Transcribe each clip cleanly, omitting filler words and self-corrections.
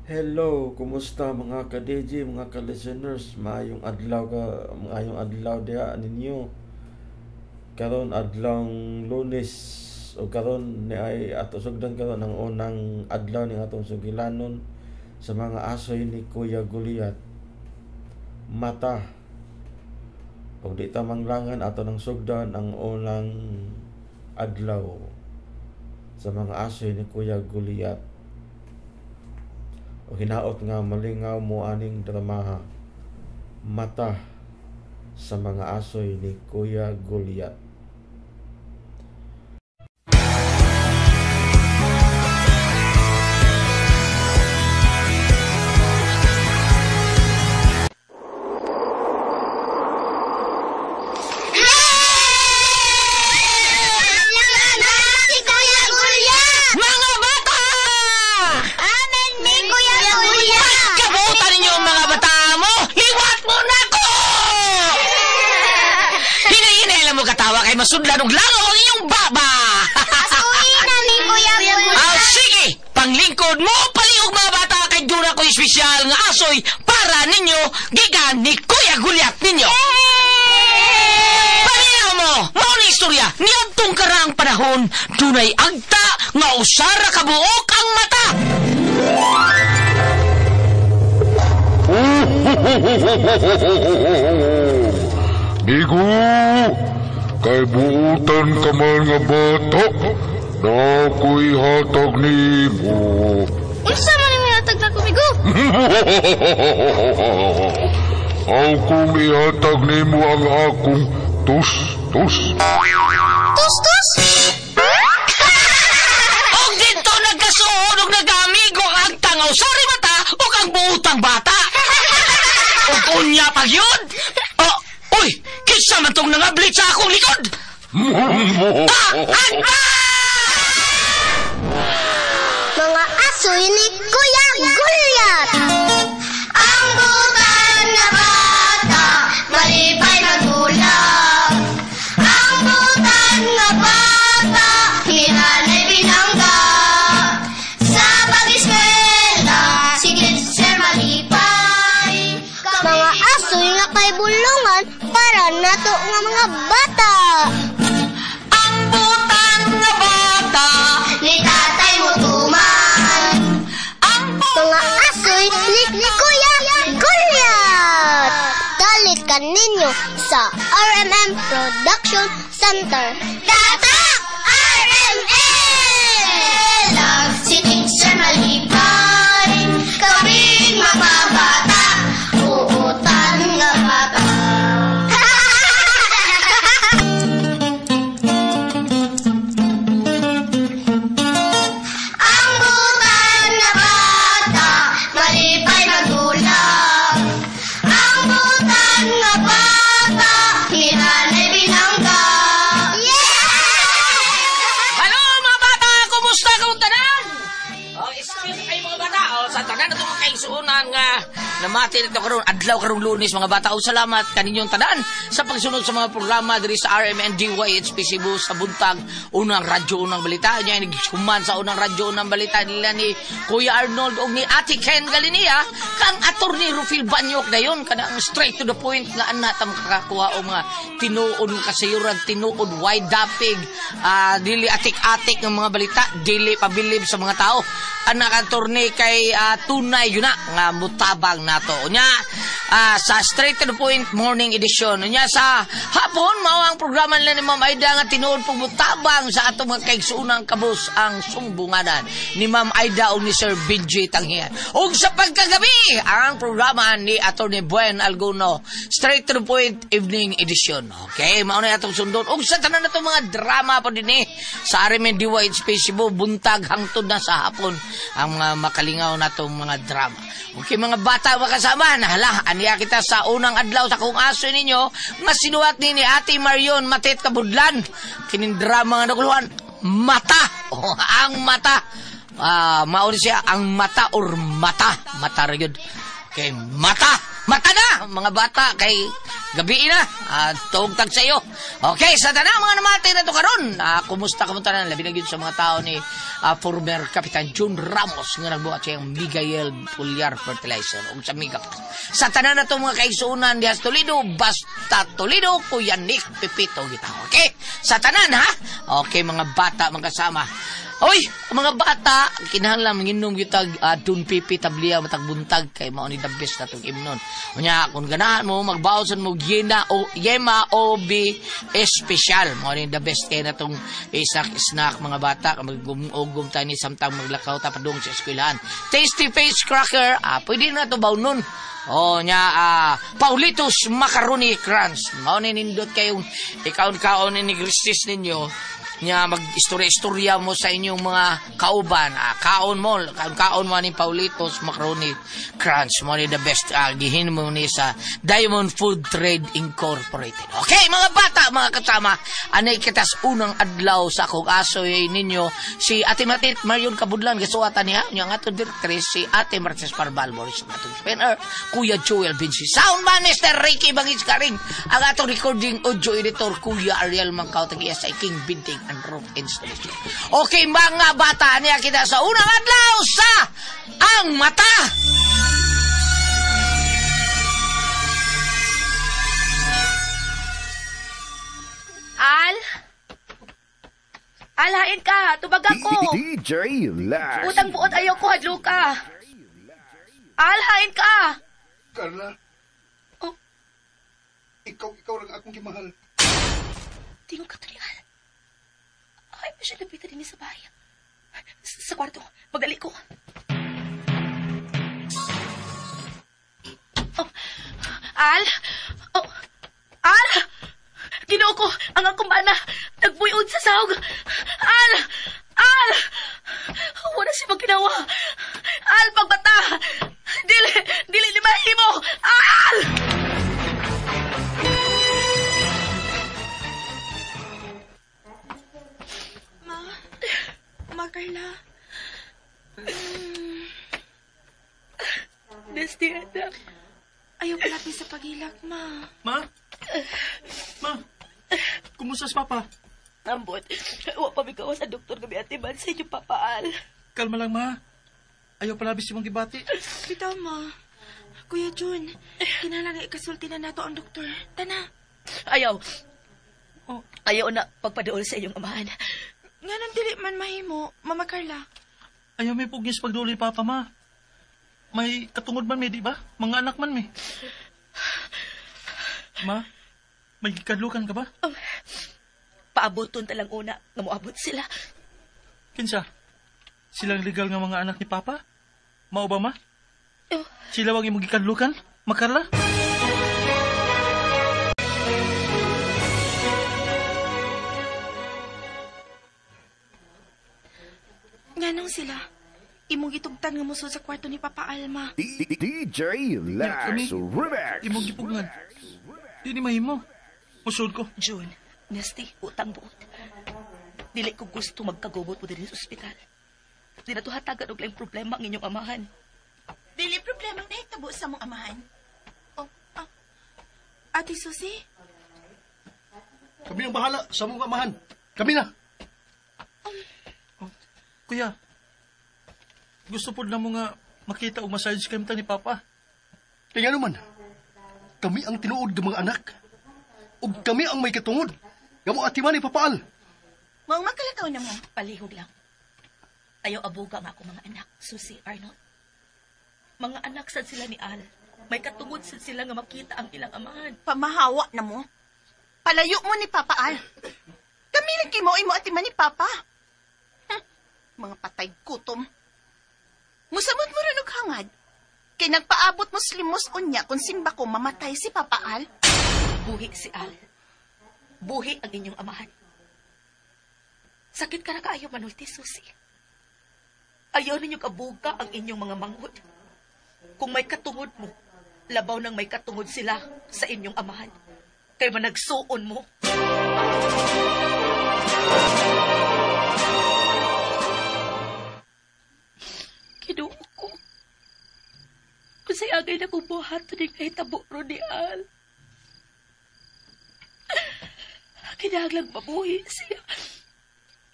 Hello, kumusta mga ka-DJ, mga ka-listeners? Maayong adlaw ka, maayong adlaw diha ninyo. Karon adlawng Lunes o karon ni ay ato sugdan karon ang unang adlaw ning atong sugilanon sa mga asoy ni Kuya Goliath. Mata. Og di ta manglangan, ato nang sugdan ang unang adlaw sa mga asoy ni Kuya Goliath. O hinaot nga malingaw mo aning dramaha, Mata, sa mga asoy ni Kuya Goliath. Si Kuya Goliath! Mga bata! Amen ni Kuya Goliath! Kabutan ninyo ang mga bata mo! Liwat mo na ko! Hinay-hinay lang mo katawa kay masudlan og langaw ang inyong baba! Asuhin na ni Kuya Goliath! Ah, sige! Panglingkod mo, palihog mga bata kay dura ko espesyal nga asoy para ninyo gikan ni Kuya Goliath ninyo! Paminaw mo! Mao ni istorya, niadtong karaang panahon, dunay agta nga usara ka buok ang mata! Migo, kay buutan ka man nga bata, na ako'y hatag nimo. Unsa man ni hatag na kumigo? Aw kung ihatag nimo ang akong tus-tus. Tus-tus! Og dito nagkasuod og nag-amigo ang agta nga usari mata ug ang buutang bata. Ug unya pag yun. Oh, uy, kinsa man tong nangablit sa akong likod? Ah, agta! Mga asoy ni Kuya Goliath! Ang butan nga bata, malipay magulap. Ang butan nga bata, hinanay binangga. Sa pag-eskwela, si teacher malipay. Mga asoy nga kay bulungan para nato nga mga bata. Ang butan nga bata, Ni tatay mo tuman. ang Mga asoy ni Kuya Goliath! Dalit ka ninyo sa RMM Production Center. Tatak! RMM! Si teacher malipay, kaming mga bata, uutan nga bata. Ang butan nga bata, malipay magulap. Ang butan nga bata, hinanay binangga. Hello mga bata, kumusta kamong tanan? Oh, excuse kayo mga bata. Oh, sa tanan na itong kaigsuonan nga namati nito karon adlaw karong Lunes mga bata. Oh, salamat kaninyong tanan sa pagsunod sa mga programa diri sa RMN DYHP Cebu sa buntag, unang radyo, unang balita. Nya naghuman sa unang radyo, unang balita nila ni Kuya Arnold og ni Ate Ken Galinia kang Attorney Rufil Banyok dayon kanang straight to the point nga ana ta makakakuha og mga tinuod nga kasayuran, tinuod wide dapig, dili atik-atik ng mga balita, dili pabilib sa mga tao. Anak attorney kay tunay yun na nga mutabang nato. Unya sa straight to the point morning edition. Unya sa hapon mao ang programa nila ni Ma'am Aida nga tinuod pong mutabang sa atong mga kaigsuonang kabus ang sumbunganan ni Ma'am Aida o ni Sir BJ Tanghian. Ug sa pagkagabi ang programa ni Attorney Buen Alguno, straight to the point evening edition. Okay, mao na atong sundon. Ug sa tanan natong mga drama po dinhi sa RMN DYHP Cebu buntag hangtod na sa hapon ang mga makalingaw natong mga drama. Okay mga bata makasama, nahala aniya kita sa unang adlaw sa kung aso ninyo nga sinuwat ni Ate Marion Matet Kabudlan kining drama nga naguluhan Mata. Oh, ang mata. Mao ni siya ang mata or mata. Mata ra gyud. Okay, mata. Mata na mga bata kay Gabi na. Tuog tag sa iyo. Okay, sa tanang mga namati na to karon. Kumusta kamunta na labi na gyud sa mga tao ni former Kapitan June Ramos nga nagbuhat siyang Miguel Pulyar Fertilizer ug sa Mega. Sa tanan na to mga kaigsuonan diha sa Toledo, basta Toledo, Kuya Nick Pipito kita. Okay? Sa tanan ha. Okay mga bata mga kasama. Oy, mga bata, kinahanglan manginom gyud tag Don Pipi tablia matag buntag kay mao ni the best na tong imnon. Unya kung ganahan mo magbaon mo Yena o Yema OB espesyal, mao ni the best kay natong snack mga bata, magugum ta ni samtang maglakaw ta padung sa eskwelahan. Tasty Face Cracker, pwede na to bawnon. Oh nya Paulitos Macaroni Crunch. Mao ni nindot kayong ikaon-kaon ni Gristis ninyo. Nya mag-istorya-istorya mo sa inyong mga kauban. Kaon mo, kaon mo ni Paulitos Macaroni Crunch. Mo ni the best. Gihin mo ni sa Diamond Food Trade Incorporated. Okay, mga bata, mga kasama, anay kitas unang adlaw sa akong asoy ninyo. Si Ate Matit Marion Kabudlan, gasuwatan niya. Nya ang atong directrice, si Ate Marces Parval Boris, ang atong spinner, Kuya Joel Vinci. Soundman, Mr. Ricky Bangis Karing. Ang atong recording audio editor, Kuya Ariel Mangkaw, tag-iya sa King Binting and Roof Installation. Okay, mga bata, niya kita sa unang adlaw sa Ang Mata! Al? Al, hain ka. Tubag ako. DJ Lax. Utang buot ayaw ko, hadlo ka. Al, hain ka. Carla. Oh. Ikaw lang akong gimahal. Tingog ka to ni Al. Ay, pa siya lapitan din sa bahay. Sa kwarto. Magali ko. Oh. Al? Oh. Al! Ginoo ko, ang akong bana, nagbuyod sa sahog. Al! Al! Wala siya magkinawa. Al, pagbata! Dili, dili ni mahimo! Al! Ma, Carla. Nesty, anak. Ayaw palapit sa pagilak, ma. Ma? Ma? Kumusta si Papa? Ambot, wa pa migawas sa doktor gabi atiman sa inyong papaal. Kalma lang, ma. Ayaw palabis si Mang Gibati. Bitaw, ma. Kuya Jun, kinahanglan ikasulti na nato ang doktor. Tana. Ayaw. Oh. Ayaw na pagpaduol sa inyong amahan. Nga nang dili man mahimo, Mama Carla. Ayaw may pugis pagduol ni Papa, ma. May katungod man may, di ba? Mga anak man may. Ma, may gikadlukan ka ba? Paaboton talang una nga moabot sila. Kinsa? Silang legal nga mga anak ni Papa? Mao ba, ma? Oh. Sila wag imong gikadlukan, Makarla? Nganong sila? Imong gitugtan nga muso sa kwarto ni Papa Alma. DJ Lax Remix. Imong gipugngan. Di ni mahimo. Musod ko. June, Nesty, utang buot. Dili ko gusto magkagubot mo din sa ospital. Di na to hatagan og laing problema ang inyong amahan. Dili problema ang nahitabo sa mong amahan. Oh, Ate Susie? Kami ang bahala sa mong amahan. Kami na. Kuya, gusto po na mo nga makita og massage kami ta ni Papa. Kaya naman, kami ang tinuod ng mga anak. Ug kami ang may katungod. Gamo atiman ni Papa Al. Maong makalakaw na mo. Palihog lang. Ayaw abuga nga ako mga anak, Susie, Arnold. Mga anak sad sila ni Al. May katungod sad sila nga makita ang ilang amahan. Pamahawa na mo. Palayo mo ni Papa Al. Kami lagi mo imo atiman ni Papa. Mga patay gutom. Musamot mo rin og hangad. Kay nagpaabot mo limos unya kung simba ko mamatay si Papa Al. Buhi si Al. Buhi ang inyong amahan. Sakit ka na kaayo manulti, Susie. Ayaw ninyo kabuga ang inyong mga manghod. Kung may katungod mo, labaw nang may katungod sila sa inyong amahan. Kay managsuon mo. Kinuo ko. Kung sa'y agay na kong buhat, ito nahitabo ro ni Al. Kinahanglang mabuhi siya.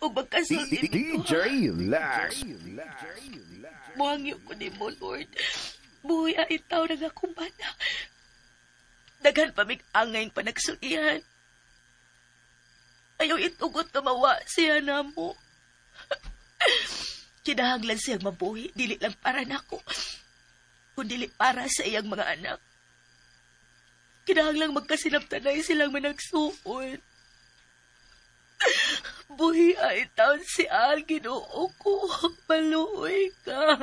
O magkasulti DJ Lex. Muhangyo ko ni mo, Lord. Buhi ang itaw ng akong bana. Daghan pa mig angay panagsulihan. Ayaw itugot na mawa siya na mo. Kinahanglan siyang mabuhi, dili lang para nako, kundili para sa iyang mga anak. Kinahanglang magkasinabtanay silang managsuon. Buhi ay taon si Al, Ginoo ko. Maluoy ka.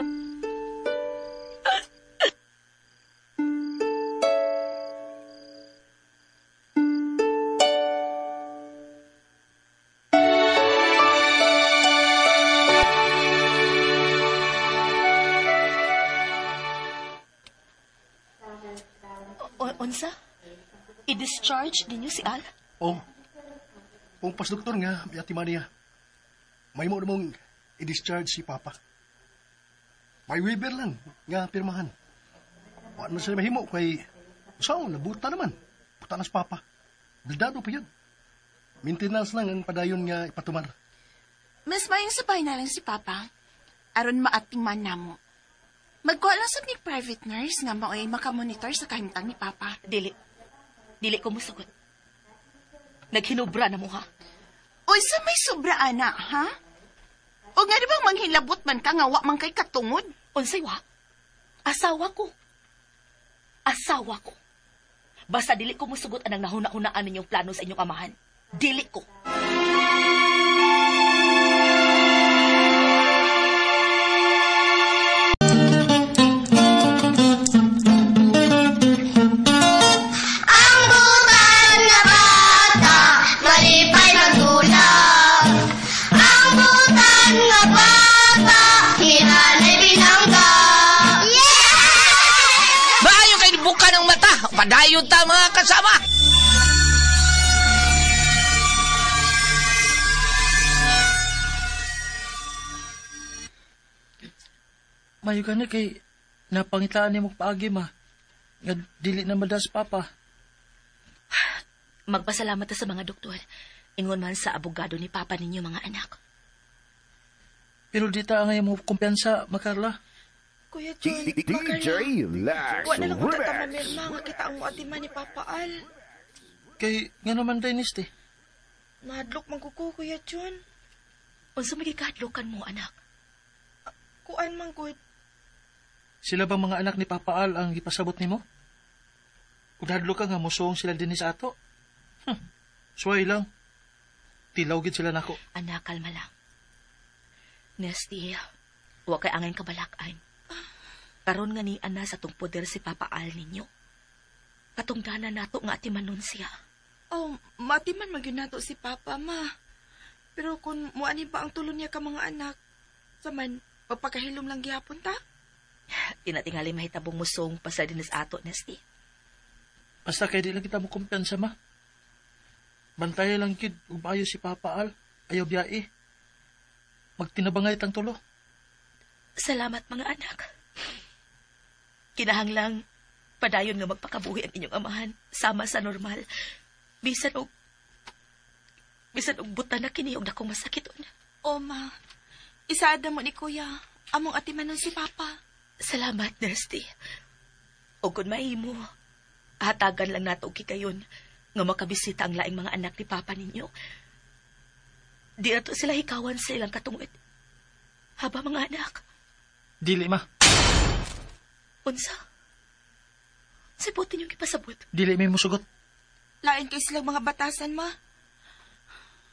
Unsa? I-discharge ninyo si Al? Oh. Pungpas doktor nga, yati man niya. May mo namang i-discharge si Papa. May waiver lang nga pirmahan. Wa man sila mahimo kay usaw, nabuta naman. Buta na si Papa. Bildado pa yun. Maintenance lang ang padayon nga ipatumar. Mas mayong sabay na lang si Papa. Aron maatiman namo. Magkuha lang sa ni private nurse nga mao'y makamonitor sa kahimtang ni Papa. Dili. Dili ko musugot. Naghinubra na mo, ha? Uy, sa may sobra, ana, ha? O nga di bang manghilabot man ka nga wa man kay katungod? Unsay wa? Asawa ko. Asawa ko. Basta dili ko musugot anang nahuna-hunaan ninyong plano sa inyong amahan. Dili ko. Ang butan nga bata, malipay magdula. Ang butan nga bata, hinanay binangga. Yeah! Maayo kay buka ng mata. Padayon ta mga kasama. Mayo gani kay napangitaan nimo paagi ma. Nga dili na madas papa. Magpasalamat ta sa mga doktor. Ingon man sa abogado ni Papa ninyo mga anak. Pero di ta angay mo kumpiyansa, Makarla. Kuya John, Makarla. DJ Lex Wa na lang unta ta Remix. mamirma nga kita ang muatiman ni Papa Al. Kay nga naman day niste. Mahadlok man ko ko, Kuya John. Unsa may gikahadlokan mo, anak? Kuan man gud. Sila ba mga anak ni Papa Al ang gipasabot nimo? Ug hadlok ka nga mosuong sila dinhi sa ato. Suway lang. Tilaw gid sila nako. Anak, kalma lang. Nesty, wa kay angay kabalak-an. Karon nga ni ana sa tong poder si Papa Al ninyo. Katungdana nato nga atimanon siya. Oh, matiman man gyud nato si Papa, ma. Pero kung muani ba ang tulon niya ka mga anak, saman, pagpakahilom lang gihapon ta? Tinatingali mahitabong musong pa sa dinis ato, Nesty. Basta kay di lang kita mo kumpiyansa, ma. Bantay lang kid ug maayo si Papa Al. Ayaw biyae. Magtinabangay tang tulo. Salamat mga anak. Kinahanglang padayon nga magpakabuhi ang inyong amahan sama sa normal. Bisan og buta na kini og dakong masakiton. O, ma. Isaad na mo ni Kuya. Among atimanon si Papa. Salamat, Nesty. O kung mahimo, hatagan lang nato og kikayon nga makabisita ang laing mga anak ni Papa ninyo. Di na to sila hikawan sa ilang katungod. Haba mga anak. Dili, ma. Unsa? Sibutin yung ipasabot. Dili may musugot. Lain kay silang mga batasan, ma.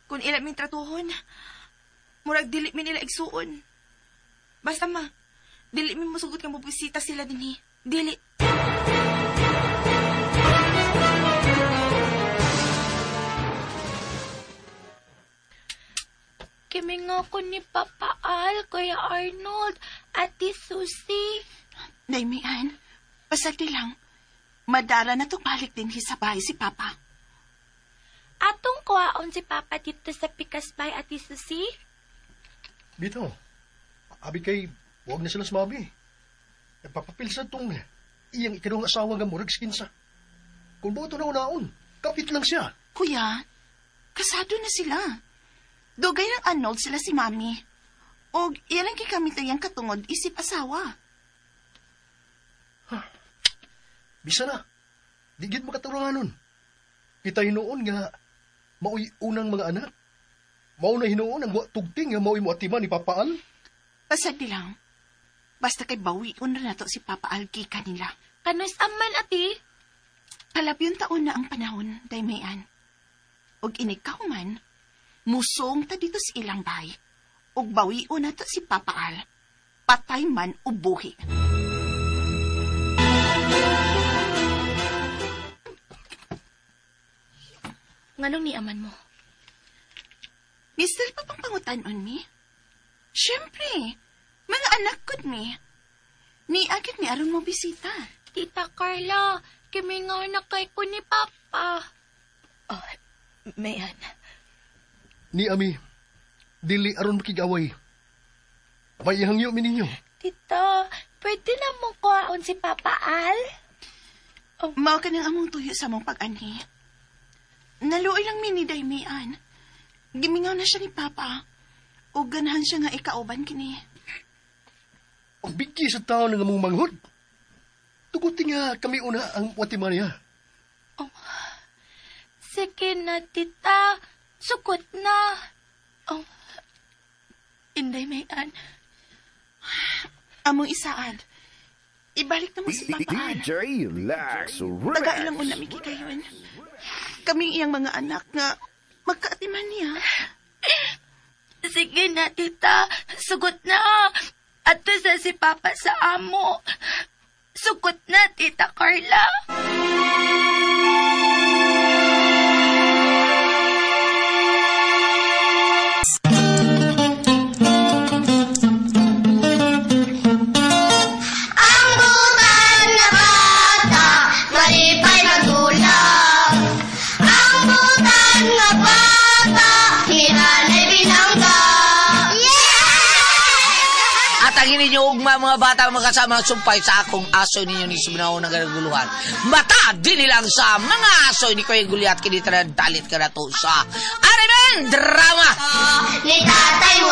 Kung ila min tratuhon, murag dili min nila igsuon. Basta, ma, dili min musugot nga mobisita sila dinhi. Dili. Kimingaw ko ni Papa Al, Kuya Arnold, Ate Susie. Damian, pasagdi lang. Madara na to balik din sa bahay si Papa. Atong kuwaon si Papa dito sa Pikasbay, Ate Susie. Bitaw, abi kay, huwag na sila sumabi. Nagpapapil sa tong iyang ikadong asawa nga murag skinsa. Kung buto na unaon, kapit lang siya. Kuya, Kasado na sila. Dugay ng Arnold sila si Mami. Og iyan ang gikamit na iyang katungod isip asawa. Bisa na. Di gid makaturangan nun. Kita hinuon nga maoy unang mga anak. Mao na hinuon ang wa tugting nga maoy moatiman ni Papa Al. Pasag di lang. Basta kay bawion na nato si Papa Al gikan nila. Kanus aman, ati? Palabyon taon na ang panahon, Daymayan. Og inikaw man, musong ta dito sa ilang bay. Og bawion na to si Papa Al. Patay man o buhi. Nganong ni aman mo? Mister pa pang pangutan-on mi? Siyempre, mga anak kod mi. Ni agad mi aron mo bisita. Tita Carla, kimingaw na kay ko ni Papa. Oh, Mayan. Ni ami, dili aron makigaway. May ihangyo mi ninyo. Tita, pwede na mong kuhaon si Papa Al? Oh. Mao ka ng among tuyo sa among pag-anhi. Naluoy lang mi ni Daymayan. Gimingaw na siya ni Papa. O ganahan siya nga ikauban kini. Ang bigki sa tao ng among manghod. Tuguti nga kami una ang watiman niya. Oh. Sige na, tita. Sukot na. Oh. Inday, Mayan. Among isaad. Ibalik na mo si Papa Al. DJ Lex Taga ilang Remix. una mi kikayon. Kaming iyang mga anak nga magkaatiman niya. Sige na, tita. Sugot na. Ato sa si Papa sa amo. Sugot na, Tita Carla. Ang butan na bata, malipay magdulap. Ang butan na bata, hinanay binangga. Yeah! At ang ninyo ugma mga bata mga kasama sumpay sa akong aso ninyo ni Subnaw ng gaguluhan. Mata din lang sa mga aso ni Kuya Gulyat kinitaran dalit ka na to sa Arimen Drama! Ni tatay mo.